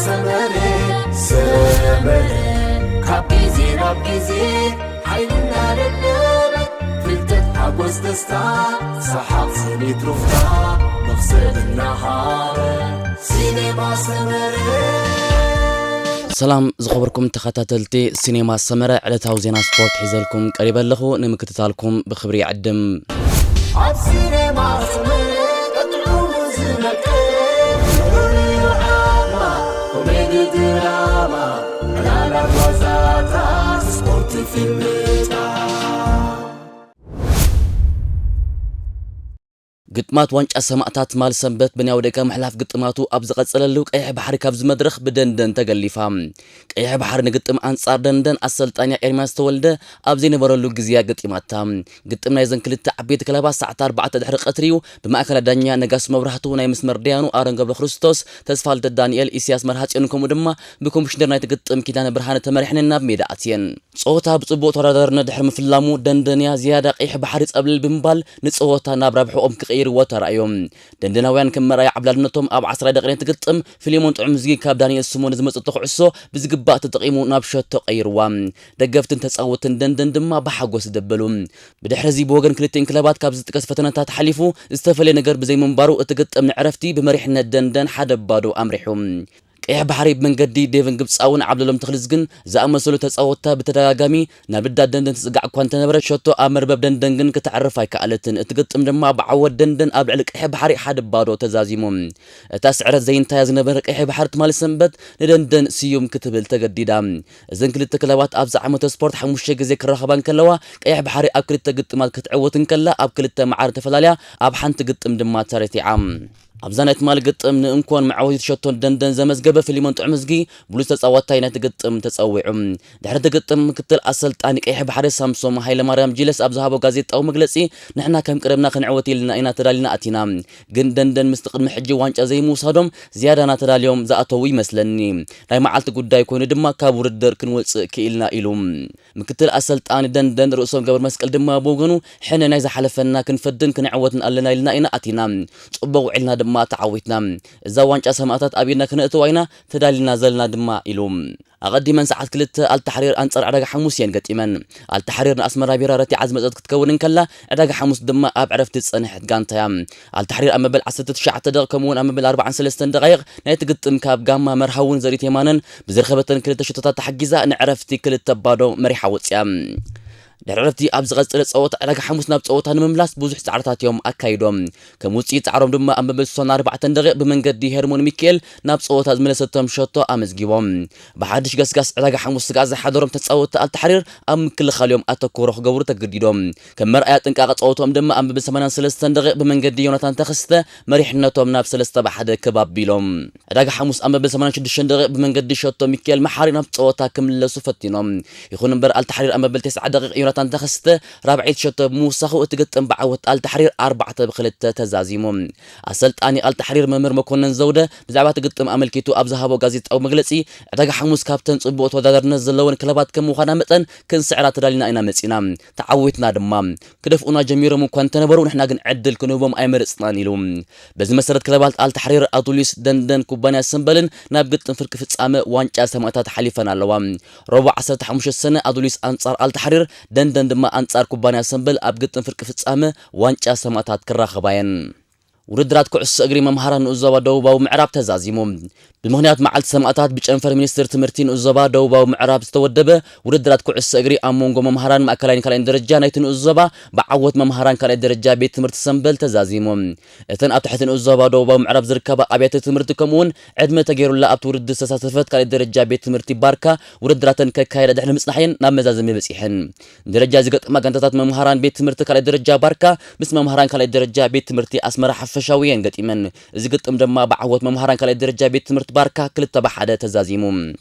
ሰመረ ሰመረ ካብ ግዜ ናብ ግዜ ሓይልና ደለበ ፍልጠት ሓጎስ ደስታ ሰሓቕ ስኒት ሩፍታ መኽሰብ እናሃረ ሲኔማ ሰመረ። ሰላም ዝኸበርኩም ተኸታተልቲ ሲኔማ ሰመረ፣ ዕለታዊ ዜና ስፖርት ሒዘልኩም ቀሪበ ኣለኹ። ንምክትታልኩም ብኽብሪ ይዕድም። ኣብ ሲኔማ ሰመረ ቀጥዑ ዝመቀ ፍሉይ ዓማ ኮሜዲ ድራማ ዕላላት ዋዛታት ስፖርት ፊልምታት። ግጥማት ዋንጫ ሰማእታት ትማል ሰንበት ብናይ ወደቀ ምሕላፍ ግጥማቱ ኣብ ዝቐጸለሉ ቀይሕ ባሕሪ ካብዚ መድረኽ ብደንደን ተገሊፋ። ቀይሕ ባሕሪ ንግጥም ኣንጻር ደንደን ኣሰልጣኛ ኤርሚያስ ተወልደ ኣብ ዘይነበረሉ ግዜያ ገጢማታ። ግጥም ናይዘን ክልተ ዓበይቲ ክለባት ሰዓት ኣርባዕተ ድሕሪ ቀትሪ እዩ። ብማእከላይ ዳኛ ነጋስ መብራህቱ፣ ናይ መስመር ደያኑ ኣሮን ገብረ ክርስቶስ፣ ተስፋልደ ዳንኤል፣ ኢሳያስ መርሃጽዮን ከምኡ ድማ ብኮሚሽነር ናይቲ ግጥም ኪዳነ ብርሃነ ተመሪሐን ናብ ሜዳ ኣትየን። ጸወታ ብጽቡቕ ተወዳዳርነት ድሕሪ ምፍላሙ ደንደንያ ዝያዳ ቀይሕ ባሕሪ ጸብለል ብምባል ንጸወታ ናብ ረብሕኦም ክቕይርዎ ተራእዮም። ደንደናውያን ከም መርኣያ ዓብላልነቶም ኣብ ዓስራይ ደቂቕ ትግጥም ፊሊሞን ጥዑምዝጊ ካብ ዳንኤል ስሞን ዝመጸቶ ኩዕሶ ብዝግባእ ተጠቒሙ ናብ ሸቶ ቀይርዋ። ደገፍትን ተጻወትን ደንደን ድማ ብሓጎስ ደበሉ። ብድሕሪ እዚ ብወገን ክልቲኤን ክለባት ካብ ዝጥቀስ ፈተነታት ሓሊፉ ዝተፈለየ ነገር ብዘይምንባሩ እቲ ግጥም ንዕረፍቲ ብመሪሕነት ደንደን ሓደ ባዶ ኣምሪሑ። ቀይሕ ባሕሪ ብመንገዲ ዴቨን ግብፃውን ዓብደሎም ተኽልዝግን ዝኣመሰሉ ተፃወትታ ብተደጋጋሚ ናብ ልዳት ደንደን ትፅጋዕ እኳ እንተነበረ ሸቶ ኣብ መርበብ ደንደን ግን ክተዕርፍ ኣይከኣለትን። እቲ ግጥም ድማ ብዓወት ደንደን ኣብ ልዕሊ ቀይሕ ባሕሪ ሓደ ባዶ ተዛዚሙ። እታ ስዕረት ዘይንታያ ዝነበረ ቀይሕ ባሕሪ ትማሊ ሰንበት ንደንደን ስዩም ክትብል ተገዲዳ። እዘን ክልተ ክለባት ኣብዚ ዓመተ ስፖርት ሓሙሽተ ግዜ ክራኸባ እንከለዋ ቀይሕ ባሕሪ ኣብ ክልተ ግጥማት ክትዕወት እንከላ ኣብ ክልተ ማዕረ ተፈላልያ ኣብ ሓንቲ ግጥም ድማ ተረቲዓ። ኣብዛ ናይ ትማሊ ግጥም ንእንኮን መዕወቲት ሸቶን ደንደን ዘመዝገበ ፊሊሞን ጥዑምዝጊ ብሉጽ ተጻዋታይ ናይቲ ግጥም ተጸዊዑ። ድሕሪ እቲ ግጥም ምክትል ኣሰልጣኒ ቀይሕ ባሕሪ ሳምሶም ሃይለማርያም ጂለስ ኣብ ዝሃቦ ጋዜጣዊ መግለጺ ንሕና ከም ቀደምና ክንዕወት ኢልና ኢና ተዳሊና ኣቲና። ግን ደንደን ምስቲ ቅድሚ ሕጂ ዋንጫ ዘይምውሳዶም ዝያዳና ተዳልዮም ዝኣተዉ ይመስለኒ። ናይ መዓልቲ ጉዳይ ኮይኑ ድማ ካብ ውድድር ክንወጽእ ክኢልና ኢሉ። ምክትል ኣሰልጣኒ ደንደን ርእሶም ገብረ መስቀል ድማ ብወገኑ ሕነ ናይ ዝሓለፈና ክንፈድን ክንዕወትን ኣለና ኢልና ኢና ኣቲና። ጽቡቕ ውዒልና ድማ ተዓዊትና። እዛ ዋንጫ ሰማእታት ኣብ ኢድና ክነእትዋ ኢና ተዳሊና ዘለና ድማ ኢሉ። ኣቐዲመን ሰዓት ክልተ ኣልታሕሪር ኣንጻር ዕዳጋ ሓሙስ እየን ገጢመን። ኣልታሕሪር ንኣስመራ ቢራ ረቲዓ ዝመጸት ክትከውን እንከላ ዕዳጋ ሓሙስ ድማ ኣብ ዕረፍቲ ዝጸንሐት ጋንታ እያ። ኣልታሕሪር ኣብ መበል ዓሰርተ ትሽዓተ ደቂቕ ከምኡውን ኣብ መበል ኣርባዓን ሰለስተን ደቓይቕ ናይቲ ግጥም ካብ ጋማ መርሃውን ዘሪት የማነን ብዝረኸበተን ክልተ ሸቶታት ተሓጊዛ ንዕረፍቲ ክልተ ባዶ መሪሓ ወጽያ። ድሕሪ ዕረፍቲ ኣብ ዝቐጸለ ጸወታ ዕዳጋ ሓሙስ ናብ ጸወታ ንምምላስ ብዙሕ ጻዕርታት እዮም ኣካይዶም። ከም ውጽኢት ጻዕሮም ድማ ኣብ መበል ስሳን ኣርባዕተን ደቂቕ ብመንገዲ ሄርሞን ሚካኤል ናብ ጸወታ ዝመለሰቶም ሸቶ ኣመዝጊቦም። ብሓድሽ ገስጋስ ዕዳጋ ሓሙስ ስግኣት ዝሓደሮም ተጻወትቲ ኣልታሕሪር ኣብ ምክልኻል እዮም ኣተኩሮ ክገብሩ ተገዲዶም። ከም መርኣያ ጥንቃቐ ጸወትኦም ድማ ኣብ መበል ሰማንያን ሰለስተን ደቂቕ ብመንገዲ ዮናታን ተኸስተ መሪሕነቶም ናብ ሰለስተ ብ ሓደ ክብ ኣቢሎም። ዕዳጋ ሓሙስ ኣብ መበል ሰማንያን ሽዱሽተን ደቂቕ ብመንገዲ ሸቶ ሚካኤል መሓሪ ናብ ጸወታ ክምለሱ ፈቲኖም። ይኹን እምበር ኣልታሕሪር ኣብ መበል ተስዓ ደቂቕ ዮናታን ተኸስተ ራብዐይቲ ሸቶ ብምውሳኹ እቲ ግጥም ብዓወት ኣልታሕሪር ኣርባዕተ ብ ክልተ ተዛዚሙ። ኣሰልጣኒ ኣልታሕሪር መምህር መኮነን ዘውደ ብዛዕባ እቲ ግጥም ኣመልኪቱ ኣብ ዝሃቦ ጋዜጣዊ መግለጺ ዕዳጋ ሓሙስ ካብተን ጽቡቕ ተወዳዳርነት ዘለወን ክለባት ከም ምዃና መጠን ክንስዕራ ተዳሊና ኢና መጺና። ተዓዊትና ድማ። ክደፍኡና ጀሚሮም እኳ እንተነበሩ ንሕና ግን ዕድል ክንህቦም ኣይመረጽናን ኢሉ። በዚ መሰረት ክለባት ኣልታሕሪር፣ ኣዱሊስ፣ ደንደን፣ ኩባንያ ሰምበልን ናብ ግጥም ፍርቂ ፍጻመ ዋንጫ ሰማእታት ሓሊፈን ኣለዋ። ረቡዕ ዓሰርተ ሓሙሽተ ሰነ ኣዱሊስ ኣንጻር ኣልታሕሪር፣ ደንደን ድማ ኣንጻር ኩባንያ ሰምበል ኣብ ግጥም ፍርቂ ፍጻመ ዋንጫ ሰማእታት ክራኸባ እየን። ውድድራት ኩዕሶ እግሪ መምሃራን ንኡስ ዞባ ደቡባዊ ምዕራብ ተዛዚሙ። ብምኽንያት መዓልቲ ሰማእታት ብጨንፈር ሚኒስትር ትምህርቲ ንኡስ ዞባ ደቡባዊ ምዕራብ ዝተወደበ ውድድራት ኩዕሶ እግሪ ኣብ መንጎ መምሃራን ማእከላይን ካልኣይን ደረጃ ናይቲ ንኡስ ዞባ ብዓወት መምሃራን ካልኣይ ደረጃ ቤት ትምህርቲ ሰምበል ተዛዚሙ። እተን ኣብ ትሕቲ ንኡስ ዞባ ደቡባዊ ምዕራብ ዝርከባ ኣብያተ ትምህርቲ ከምኡውን ዕድመ ተገይሩላ ኣብቲ ውድድር ዝተሳተፈት ካልኣይ ደረጃ ቤት ትምህርቲ ባርካ ውድድራተን ከካየዳ ድሕሪ ምጽናሕ እየን ናብ መዛዘሚ በጺሐን። ንደረጃ ዝገጥማ ጋንታታት መምሃራን ቤት ትምህርቲ ካልኣይ ደረጃ ባርካ ምስ መምሃራን ካልኣይ ደረጃ ቤት ትምህርቲ ኣስመራ ሓፈሻዊ እየን ገጢመን። እዚ ግጥም ድማ ብዓወት መምሃራን ካልኣይ ደረጃ ቤት ትምህርቲ ባርካ ክልተ ብ ሓደ ተዛዚሙ።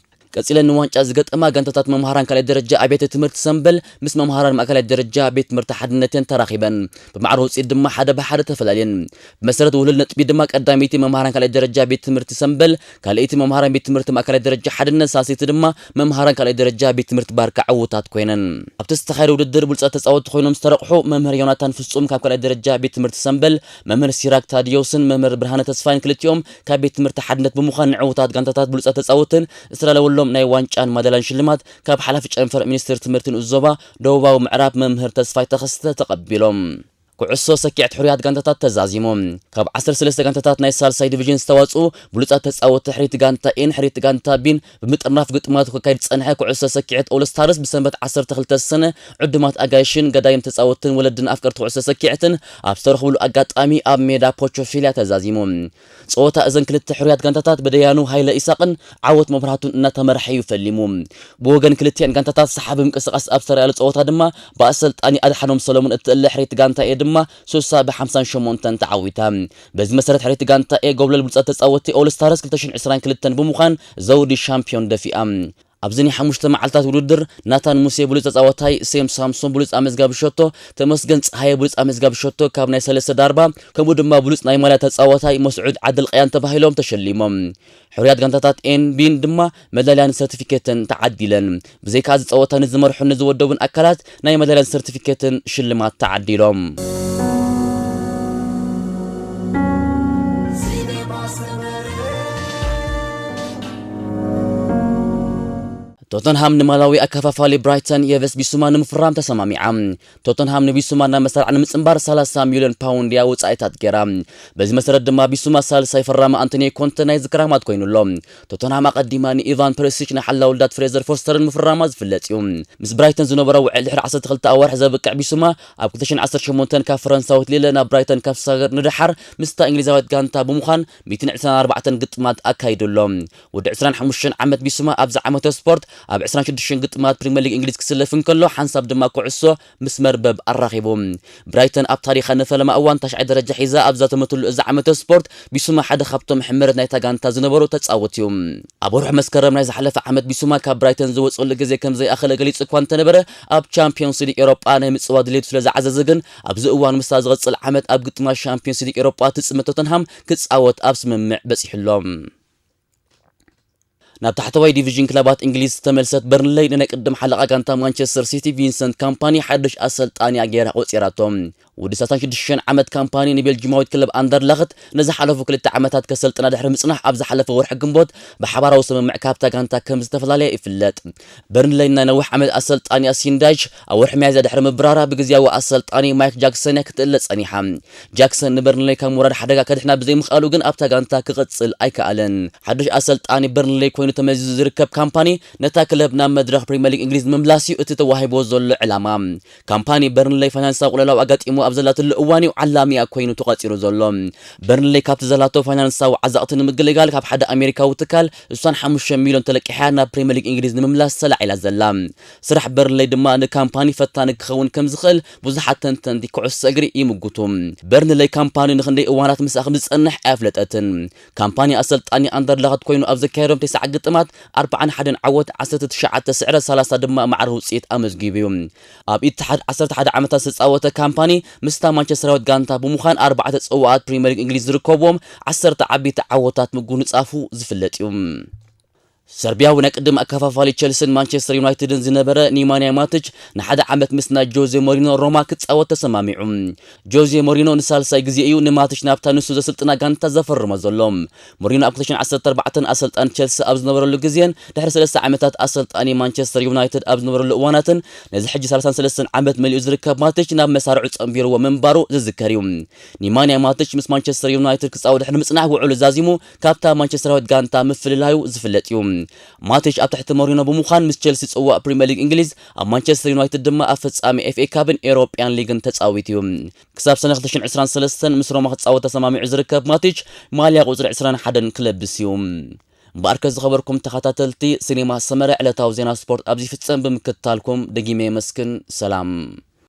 ቀጺለን ንዋንጫ ዝገጠማ ጋንታታት መምሃራን ካልኣይ ደረጃ ኣብያተ ትምህርቲ ሰምበል ምስ መምሃራን ማእከላይ ደረጃ ቤት ትምህርቲ ሓድነትን ተራኺበን ብማዕረ ውጽኢት ድማ ሓደ ብሓደ ተፈላልየን። ብመሰረት ውህሉል ነጥቢ ድማ ቀዳመይቲ መምሃራን ካልኣይ ደረጃ ቤት ትምህርቲ ሰምበል፣ ካልኣይቲ መምሃራን ቤት ትምህርቲ ማእከላይ ደረጃ ሓድነት፣ ሳልሰይቲ ድማ መምሃራን ካልኣይ ደረጃ ቤት ትምህርቲ ባርካ ዕዉታት ኮይነን። ኣብቲ ዝተኻየደ ውድድር ብሉጻት ተጻወትቲ ኮይኖም ዝተረቑሑ መምህር ዮናታን ፍጹም ካብ ካልኣይ ደረጃ ቤት ትምህርቲ ሰምበል፣ መምህር ሲራክ ታዲዮስን መምህር ብርሃነ ተስፋይን ክልቲኦም ካብ ቤት ትምህርቲ ሓድነት ብምዃን ንዕዉታት ጋንታታት ብሉጻት ተጻወትን ዝተላለወሎም ናይ ዋንጫን ማዳልያን ሽልማት ካብ ሓላፊ ጨንፈር ሚኒስትሪ ትምህርቲ ንኡስ ዞባ ደቡባዊ ምዕራብ መምህር ተስፋይ ተኸስተ ተቐቢሎም። ኩዕሶ ሰኪዐት ሕሩያት ጋንታታት ተዛዚሙ። ካብ ዓሰርተ ሰለስተ ጋንታታት ናይ ሳልሳይ ዲቪዥን ዝተዋጽኡ ብሉጻት ተጻወትቲ ሕሪት ጋንታ ኤን ሕሪት ጋንታ ቢን ብምጥርናፍ ግጥማት ክካይድ ዝጸንሐ ኩዕሶ ሰኪዐት ኦል ስታርስ ብሰንበት ዓሰርተ ክልተ ሰነ ዕዱማት ኣጋይሽን ገዳይም ተጻወትትን ወለድን ኣፍቀርቲ ኩዕሶ ሰኪዐትን ኣብ ዝተረኽብሉ ኣጋጣሚ ኣብ ሜዳ ፖቾፊልያ ተዛዚሙ። ጸወታ እዘን ክልተ ሕሩያት ጋንታታት ብደያኑ ሃይለ ኢሳቕን ዓወት መብራህቱን እናተመርሐ እዩ ፈሊሙ። ብወገን ክልቲኣን ጋንታታት ሰሓቢ ምንቅስቓስ ኣብ ዝተረኣየሉ ጸወታ ድማ ብኣሰልጣኒ ኣድሓኖም ሰሎሞን እትእለ ሕሪት ጋንታ ኤ ድማ ሱሳ ብሓምሳን ሸሞንተን ተዓዊታ። በዚ መሰረት ሕሪት ጋንታ ኤ ጎብለል ብሉጻት ተጻወትቲ ኦል ስታርስ ክልተ ሽሕን ዕስራን ክልተን ብምዃን ዘውዲ ሻምፒዮን ደፊኣ። ኣብዚ ናይ ሓሙሽተ መዓልታት ውድድር ናታን ሙሴ ብሉጽ ተጻዋታይ፣ ሴም ሳምሶን ብሉጽ ኣመዝጋቢ ሸቶ፣ ተመስገን ጸሃየ ብሉጽ ኣመዝጋቢ ሸቶ ካብ ናይ ሰለስተ ዳርባ፣ ከምኡ ድማ ብሉጽ ናይ ማልያ ተጻዋታይ መስዑድ ዓድል ቀያን ተባሂሎም ተሸሊሞም። ሕሩያት ጋንታታት ኤን ቢን ድማ መዳልያን ሰርቲፊኬትን ተዓዲለን። ብዘይካ እዚ ጸወታ ንዝመርሑን ንዝወደቡን ኣካላት ናይ መዳልያን ሰርቲፊኬትን ሽልማት ተዓዲሎም። ቶተንሃም ንማላዊ ኣከፋፋሊ ብራይተን የቨስ ቢሱማ ንምፍራም ተሰማሚዓ። ቶተንሃም ንቢሱማ ናብ መሳርዕ ንምጽንባር ሰላሳ ሚልዮን ፓውንድ እያ ወጻኢታት ገይራ። በዚ መሰረት ድማ ቢሱማ ሳልሳይ ፈራሚ ኣንቶኒዮ ኮንተ ናይ ዝክራማት ኮይኑ ኣሎ። ቶተንሃም ኣቐዲማ ንኢቫን ፐሪሲች ንሓላው ልዳት ፍሬዘር ፎስተርን ምፍራማ ዝፍለጥ እዩ። ምስ ብራይተን ዝነበሮ ውዕል ድሕሪ ዓሰርተ ክልተ ኣዋርሕ ዘብቅዕ ቢሱማ ኣብ ክልተ ሽሕን ዓሰርተ ሸሞንተን ካብ ፈረንሳዊት ሊለ ናብ ብራይተን ካብ ዝሰጋገር ንደሓር ምስታ እንግሊዛዊት ጋንታ ብምዃን ሚእትን ዕስራን ኣርባዕተን ግጥማት ኣካይዱ ኣሎ። ወዲ ዕስራን ሓሙሽተን ዓመት ቢሱማ ኣብዚ ዓመተ ስፖርት ኣብ ዕስራን ሽዱሽተን ግጥማት ፕሪምየር ሊግ እንግሊዝ ክስለፍ እንከሎ ሓንሳብ ድማ ኩዕሶ ምስ መርበብ ኣራኺቡ። ብራይተን ኣብ ታሪኻ ንፈለማ እዋን ታሽዓይ ደረጃ ሒዛ ኣብ ዘተመትሉ እዚ ዓመተ ስፖርት ቢሱማ ሓደ ካብቶም ሕመረት ናይታ ጋንታ ዝነበሩ ተጻወት እዩ። ኣብ ወርሒ መስከረም ናይ ዝሓለፈ ዓመት ቢሱማ ካብ ብራይተን ዝወጽሉ ግዜ ከም ዘይኣኸለ ገሊጹ እኳ እንተነበረ ኣብ ቻምፒዮንስ ሊግ ኤሮጳ ናይ ምጽዋት ድሌቱ ስለ ዝዓዘዘ ግን ኣብዚ እዋን ምስታ ዝቕጽል ዓመት ኣብ ግጥማት ቻምፒዮንስ ሊግ ኤሮጳ ትጽመት ቶተንሃም ክጻወት ኣብ ስምምዕ በጺሑ ኣሎ። ናብ ታሕተዋይ ዲቪዥን ክለባት እንግሊዝ ዝተመልሰት በርንለይ ንናይ ቅድም ሓለቓ ጋንታ ማንቸስተር ሲቲ ቪንሰንት ካምፓኒ ሓድሽ ኣሰልጣኒ ኣገይራ ቆጺራቶ። ወዲ ሰላሳን ሽዱሽተን ዓመት ካምፓኒ ንቤልጂማዊት ክለብ ኣንደርላኽት ንዝሓለፉ ክልተ ዓመታት ከሰልጥና ድሕሪ ምጽናሕ ኣብ ዝሓለፈ ወርሒ ግንቦት ብሓባራዊ ስምምዕ ካብታ ጋንታ ከም ዝተፈላለየ ይፍለጥ። በርንለይ ናይ ነዊሕ ዓመት ኣሰልጣኒኣ ሲንዳይች ኣብ ወርሒ ሚያዝያ ድሕሪ ምብራራ ብግዝያዊ ኣሰልጣኒ ማይክ ጃክሰን እያ ክትእለ ጸኒሓ። ጃክሰን ንበርንለይ ካብ ምውራድ ሓደጋ ከድሕና ብዘይምኽኣሉ ግን ኣብታ ጋንታ ክቕጽል ኣይከኣለን። ሓድሽ ኣሰልጣኒ በርንለይ ኮይኑ ተመዚዙ ዝርከብ ካምፓኒ ነታ ክለብ ናብ መድረኽ ፕሪምየር ሊግ እንግሊዝ ንምምላስ እዩ እቲ ተዋሂብዎ ዘሎ ዕላማ። ካምፓኒ በርንለይ ፋይናንሳዊ ቅልውላው ኣጋጢሞ ኣብ ዘላትሉ እዋን እዩ ዓላሚኣ ኮይኑ ተቖጺሩ ዘሎ። በርንለይ ካብቲ ዘላቶ ፋይናንሳዊ ዓዘቕቲ ንምግልጋል ካብ ሓደ ኣሜሪካዊ ትካል ስሳን ሓሙሽተ ሚልዮን ተለቂሓ ናብ ፕሪምየር ሊግ እንግሊዝ ንምምላስ ተላዒላ ዘላ። ስራሕ በርንለይ ድማ ንካምፓኒ ፈታኒ ክኸውን ከም ዝኽእል ብዙሓት ተንተንቲ ኩዕሶ እግሪ ይምጉቱ። በርንለይ ካምፓኒ ንኽንደይ እዋናት ምስኣ ከም ዝጸንሕ ኣየፍለጠትን። ካምፓኒ ኣሰልጣኒ ኣንደርላኽት ኮይኑ ኣብ ዘካየዶም ተስዓ ግጥማት ኣርብዓን ሓደን ዓወት፣ ዓሰርተ ትሽዓተ ስዕረት፣ ሰላሳ ድማ ማዕረ ውጽኢት ኣመዝጊቡ እዩ። ኣብ ኢትሓድ ዓሰርተ ሓደ ዓመታት ዝተጻወተ ካምፓኒ ምስታ ማንቸስተራዊት ጋንታ ብምዃን ኣርባዕተ ጽዋኣት ፕሪምየር ሊግ እንግሊዝ ዝርከብዎም ዓሰርተ ዓበይቲ ዓወታት ምጉንጻፉ ዝፍለጥ እዩ። ሰርቢያዊ ናይ ቅድም ኣከፋፋሊ ቸልሲን ማንቸስተር ዩናይትድን ዝነበረ ኒማንያ ማቲች ንሓደ ዓመት ምስ ናይ ጆዜ ሞሪኖ ሮማ ክጻወት ተሰማሚዑ። ጆዜ ሞሪኖ ንሳልሳይ ግዜ እዩ ንማቲች ናብታ ንሱ ዘስልጥና ጋንታ ዘፈርሞ ዘሎ። ሞሪኖ ኣብ ክልተ ሽሕን ዓሰርተ ኣርባዕተን ኣሰልጣኒ ቸልሲ ኣብ ዝነበረሉ ግዜን ድሕሪ ሰለስተ ዓመታት ኣሰልጣኒ ማንቸስተር ዩናይትድ ኣብ ዝነበረሉ እዋናትን ነዚ ሕጂ ሰላሳን ሰለስተን ዓመት መሊኡ ዝርከብ ማቲች ናብ መሳርዑ ጸንቢርዎ ምንባሩ ዝዝከር እዩ። ኒማንያ ማቲች ምስ ማንቸስተር ዩናይትድ ክጻወት ድሕሪ ምጽናሕ ውዕሉ ዛዚሙ ካብታ ማንቸስተራዊት ጋንታ ምፍልላዩ ዝፍለጥ እዩ። ማቲች ኣብ ትሕቲ ሞሪኖ ብምዃን ምስ ቸልሲ ጽዋእ ፕሪምየር ሊግ እንግሊዝ፣ ኣብ ማንቸስተር ዩናይትድ ድማ ኣብ ፍጻሜ ኤፍ ኤ ካፕን ኤውሮፕያን ሊግን ተጻዊቱ እዩ። ክሳብ ሰነ ክልተ ሽሕን ዕስራን ሰለስተን ምስ ሮማ ክጻወት ተሰማሚዑ ዝርከብ ማቲች ማልያ ቁጽሪ ዕስራን ሓደን ክለብስ እዩ። እምበኣርከ ዝኸበርኩም ተኸታተልቲ ሲኔማ ሰመረ ዕለታዊ ዜና ስፖርት ኣብዚ ይፍጸም። ብምክትታልኩም ደጊመ የመስግን። ሰላም።